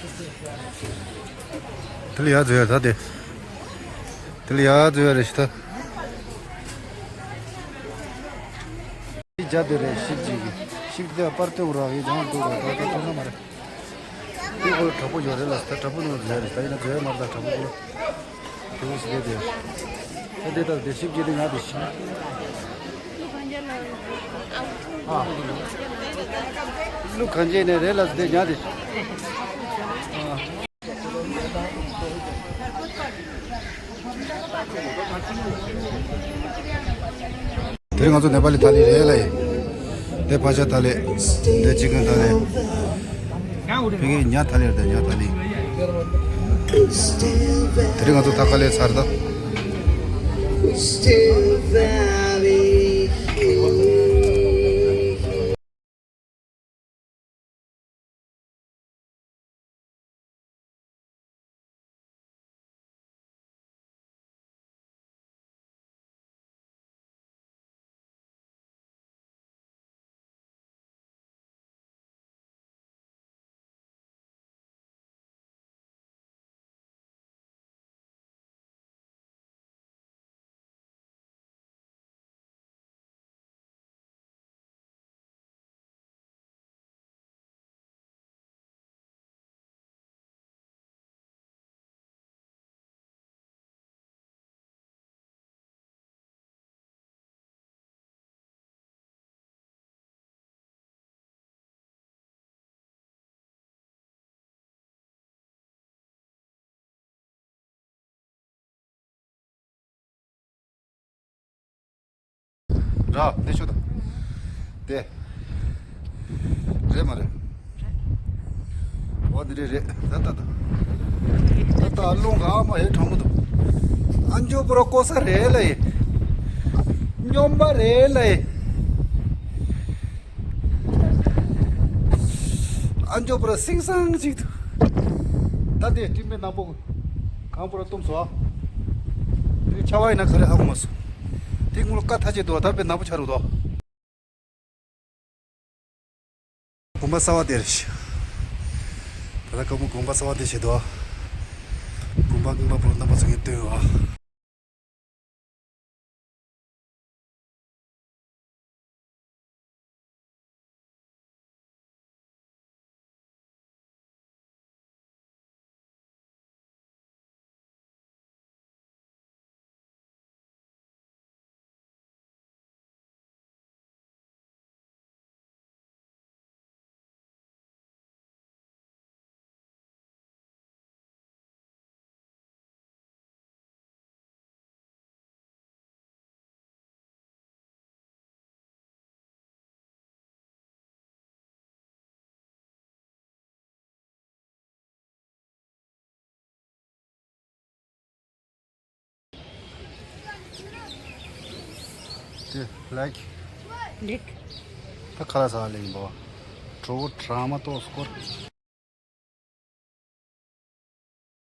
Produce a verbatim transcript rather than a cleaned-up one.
དེ་ལ་ཡར་འཛུལ་ཡ་ད་དེ། དེ་ལ་ཡར་འཛུལ་ཡ་རེད་ཤི་ད། དེ་རྒྱ་དེ་རེད་ཤིབ་ཅིག་གི། ཤིབ་དེ་པར་ཏེ་འུ་ར་གི་ཡང་འདུག་ར་ད་ད་ཐོན་ས་མ་རེད། དེ་ཁོ་ལ་དྲག་པོ་ཡོད་རེད་ལ་ད་དྲག་པོ་ནང་འཛུལ་ཡ་རེད་ད་ཡིན་ན་འཛུལ་ཡ་མ་རེད་ད་དྲག་པོ་ཁོ་ལ། དེ་ལ་ཤི་དེ་དེ། ད་དེ་ད་དེ་ཤིབ་ཅིག་དེ་ང་དེ་ཤི། ཨ། ལུ་གང་ཅི་ནས་རེད་ལ་དེ་ཉག་དེ་ཤི། ཨ། དེ་རིང་ང་ཚོ་ནེ་པ་ལི་ཐ་ལི་རེད་ལ་ཡིན། དེ་ཕ་ཤ་ཐ་ལི། དེ་ཅི་ཀན་ཐ་ལི། ཕ་གི་ཉ་ཐ་ལི་རེད་ད་ཉ་ཐ་ལི། དེ་རིང་ང་ཚོ་ཐ་ཁ་ལས་ཚར་ད། ར་འདི་ཆུ་དང་། དེ། རེད་མ་རེད། འོ་འདི་རེད་རེད་ད་ད་ད། ད་ད་རླུང་ག་མ་ཧེ་གྲང་མོ་འདུག་ཨ་མཆོག་པོ་ར་ཀོ་ས་རེད་ལ་ཡེ། སྨྱོན་པ་རེད་ལ་ཡེ། ཨ་མཆོག་པོ་ར་སིང་སང་ཅིག་འདུག་ད་དེ་སྤྲིན་པའི་ནག་པོ་གང་པོ་ར་བཏུམས་སོ། དེ་ཆར་པ་ཡིན་ན་ག་རེ་ཧ་གོ་མ་སོང་། དེ་སྔོན་ལ་ཀ་ཐ་ཆད་འདུག་ད་དཔེ་ནག་པོ་ཆགས་འདུག་གོམ་པ་གསར་པ་དེ་རེད་ཤག་ད་ལྟ་སྐར་མ་གོམ་པ་གསར་པ་དེ་བྱེད་དོ། གོམ་པ་རྙིང་པ་པོ་རྣམ་པ་ཚོ་ངས་སྟོན་ཡོད་ཨ། དེ་ལེགས། ལེགས། ད་ཁ་ལག་ཟ་བ་ལེགས་འདུག་གྲོ་བོ་གྲང་མ་གཏོགས་སྐོར།